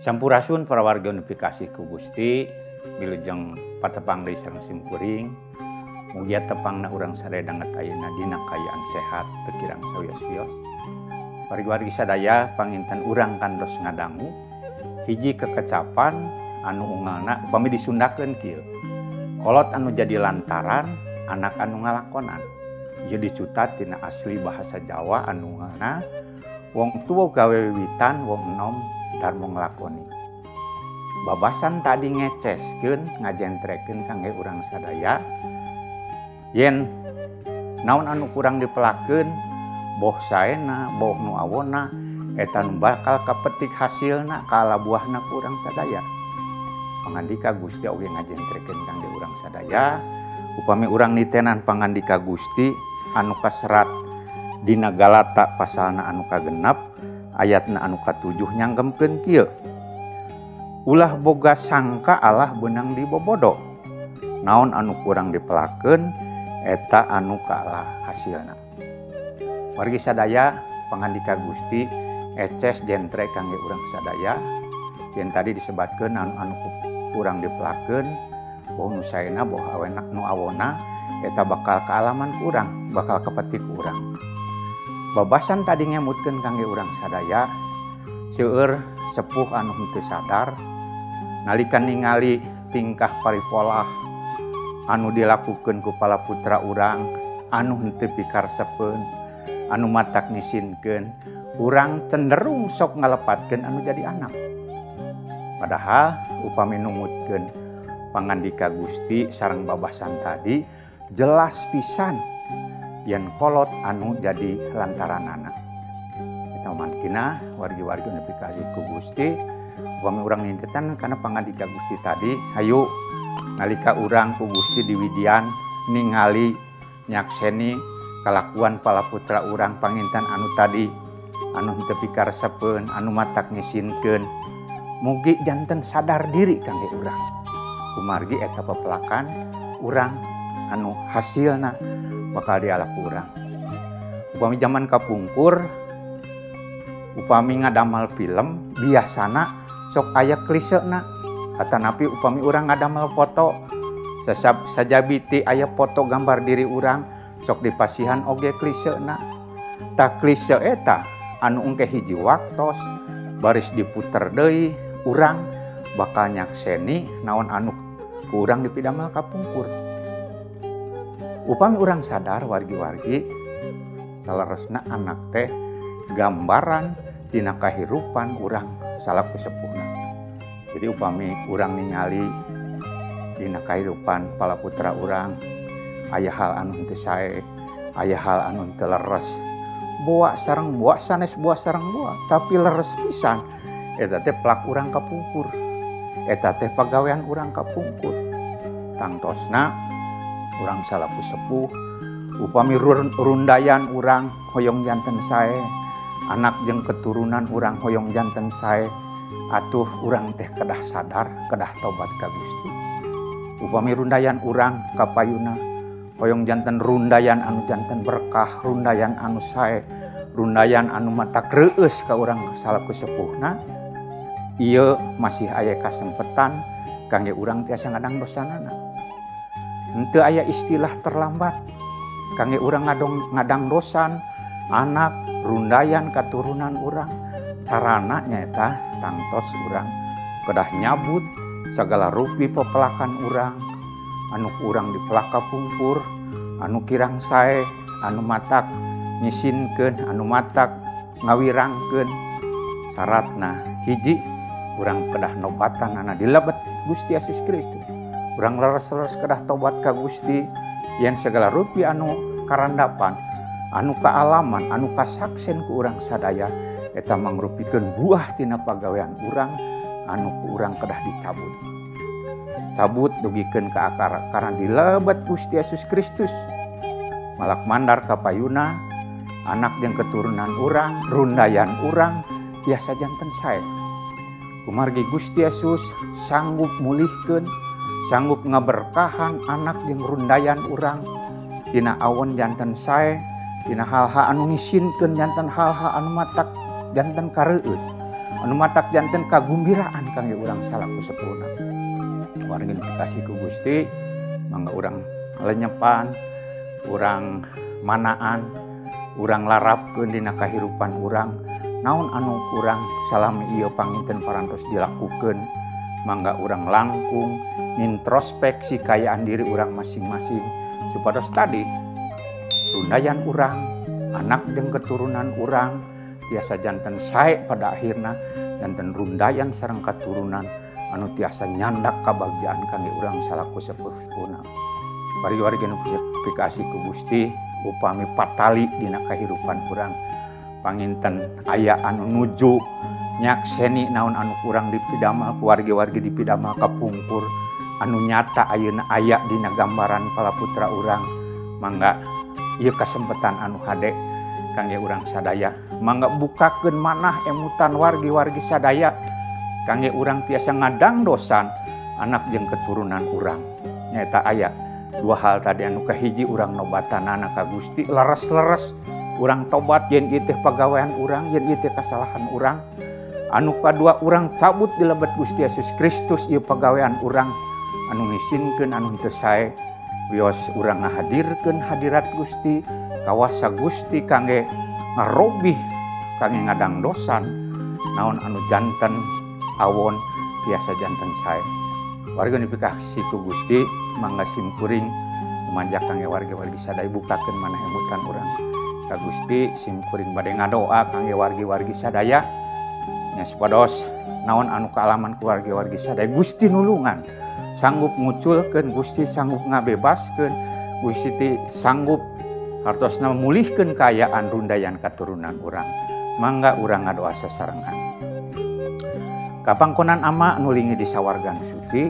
Sampurasun para warga nu pikasih ku Gusti, wilujeng patepang deui sareng simkuring. Mugia tepangna urang sadaya danget ayeuna dina kaayaan sehat teu kirang sawios-wios. Wargi-wargi sadaya panginten urang kantos ngadangu hiji kekecapan anu ungalna upami disundakeun kieu. Kolot anu jadi lantaran anak anu ngalakonan. Ieu dicutat tina asli bahasa Jawa anu ungalna wong tuwa gawe wiwitan wong enom darmo nglakoni. Babasan tadi ngeceskeun ngajentrekeun kangge urang sadaya yen naon anu kurang dipelakeun boh saena boh nu awona eta nu bakal kapetik hasilna kaala buahna ku urang sadaya. Pangandika Gusti oge ngajentrekeun kangge urang sadaya upami urang nitenan pangandika Gusti anu kaserat dina Galata pasalna anu kagenep ayatna anu katujuh nyanggemkeun kieu. Ulah boga sangka Allah beunang dibobodo. Naon anu kurang dipelakeun eta anu kaala hasilna. Wargi sadaya pangandika Gusti eces jentre kangge urang sadaya yen tadi disebatkeun anu anu kurang dipelakeun boh nu saena boh awena nu awona eta bakal kaalaman ku urang, bakal kapetik ku urang. Babasan tadi ngemutkeun kangge urang sadaya seueur sepuh anu henteu sadar nalika ningali tingkah paripolah anu dilakukeun ku pala putra urang anu henteu pikaresepeun anu matak ngisinkeun urang cenderung sok ngalepatkeun anu jadi anak. Padahal upami numutkeun pangandika Gusti sareng babasan tadi jelas pisan yen kolot anu jadi lantaranana. Eta mangkina wargi-wargi nu pikasih ku Gusti upami urang nintetan kana pangandika Gusti tadi hayu nalika urang ku Gusti diwidian ningali nyakseni kalakuan pala putra urang panginten anu tadi anu henteu pikaresepeun anu matak ngisinkeun mugi janten sadar diri kangge urang kumargi eta pepelakan urang anu hasilna bakal dialak ku urang. Upami zaman kapungkur upami ngadamal film biasana sok aya klisena atanapi upami urang ngadamal foto sajabiti aya foto gambar diri urang sok dipasihan oge klisena. Ta klise eta anu engke hiji waktos baris diputer deui urang bakal nyakseni naon anu ku urang dipidamel kapungkur. Upami urang sadar wargi-wargi saleresna anak teh gambaran tina kahirupan urang salaku sepuhna. Jadi upami urang ningali dina kahirupan pala putra urang aya hal anu henteu sae, aya hal anu henteu leres. Boa sareng boa sanes boa sareng boa, tapi leres pisan. Eta teh plak urang kapungkur. Eta teh pagawean urang kapungkur. Tangtosna urang salaku sepuh upami rundayan urang hoyong janten sae, anak jeung keturunan urang hoyong janten sae, atuh urang teh kedah sadar, kedah tobat ka Gusti. Upami rundayan urang kapayuna hoyong janten rundayan anu janten berkah, rundayan anu sae, rundayan anu matak reueus ka urang salaku sepuhna, ieu masih aya kasempetan kangge urang tiasa ngadang dosanana. Henteu aya istilah terlambat kangge urang ngadang dosan anak rundayan katurunan urang. Carana nyaeta tangtos urang kedah nyabut sagala rupi pepelakan urang anu urang dipelak kapungkur anu kirang sae anu matak ngisinkeun anu matak ngawirangkeun. Syaratna hiji urang kedah nobatan ana dilebet Gusti Yesus Kristus. Urang leres-leres kedah tobat ka Gusti yen segala rupi anu karandapan anu kaalaman anu kasaksen ku urang sadaya eta mangrupikeun buah tina pagawean urang anu ku urang kedah dicabut. Cabut dugikeun ka akar karena dilebet Gusti Yesus Kristus. Malak mandar kapayuna anak jeung keturunan urang rundayan urang tiasa janten sae. Kumargi Gusti Yesus sanggup mulihkeun sanggup ngaberkahan anak jeung rundayan urang tina awon janten sae tina hal-hal anu ngisinkeun janten hal-hal anu matak janten kareueus. anu matak janten kagumbiraan kangge urang salaku sepuhna. Wargi nu pikasih ku Gusti, mangga urang lenyepan, urang manaan, urang larapkeun dina kahirupan urang. Naon anu kurang salami ieu panginten parantos dilakukeun, mangga urang langkung introspeksi kayaan diri urang masing-masing supados tadi rundayan urang, anak jeung keturunan urang tiasa janten sae pada akhirna, janten rundayan sareng katurunan anu tiasa nyandak kabagjaan kangge urang salaku sepuh-sepuhna. Wargi-wargi nu pikasih ku Gusti, upami patali dina kahirupan urang panginten aya anu nuju nyakseni naon anu kurang dipidamel ku wargi-wargi dipidamel kapungkur anu nyata ayeuna aya dina gambaran palaputra urang, mangga ieu kasempatan anu hade kangge urang sadaya, mangga bukakeun manah emutan wargi-wargi sadaya kangge urang tiasa ngadangdosan anak jeung keturunan urang. Nyaeta aya dua hal tadi, anu kahiji urang nobatanana ka Gusti, leres-leres urang tobat yen ieu teh pagawean urang, yen ieu teh kasalahan urang. Anu kadua urang cabut di lebet Gusti Yesus Kristus ieu pagawean urang anu ngisinkeun anu henteu sae, wios urang ngahadirkeun hadirat Gusti, kawasa Gusti kangge ngarobih, kangge ngadangdosan naon anu janten awon tiasa janten sae. Warga nu pikasih ku Gusti, mangga simkuring manjak kangge wargi-wargi sadaya bukakeun manah emutan urang ka Gusti. Simkuring bade ngadoa kangge wargi-wargi sadaya nya supados naon anu kaalaman ku wargi-wargi sadaya Gusti nulungan, sanggup nguculkeun, Gusti sanggup ngabebaskeun, Gusti sanggup hartosna mulihkeun kaayaan rundayan katurunan urang. Mangga urang ngadoa sasarengan. Kapangkonan Ama nu linggih di sawarga nu suci,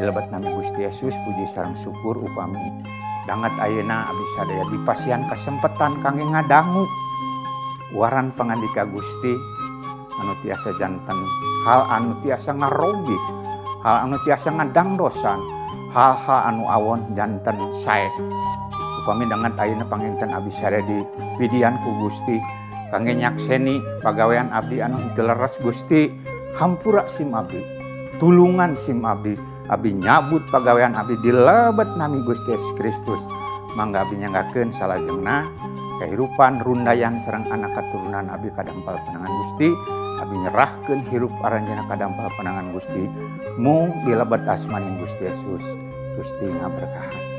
dilebet nami Gusti Yesus puji sareng syukur upami dangat ayeuna abdi sadaya dipasihan kasempatan kangge ngadangu waran pangandika Gusti anu tiasa janten hal anu tiasa ngarogi, hal anu tiasa ngadangdosan, hal-hal anu awon janten sae. Upami dangat ayeuna panginten abdi sadaya dipidian ku Gusti kangge nyakseni pagawean abdi anu henteu leres, Gusti hampura sim abdi, tulungan sim abdi, abdi nyabut pagawean abdi dilebet nami Gusti Yesus Kristus. Mangga abdi nyanggakeun salajengna kehidupan rundayan sareng anak katurunan abdi kadampal panangan Gusti. Abdi nyerahkeun hirup aranjeunna kadampal panangan Gusti. Mung dilebet asmaning Gusti Yesus. Gusti ngaberkahan.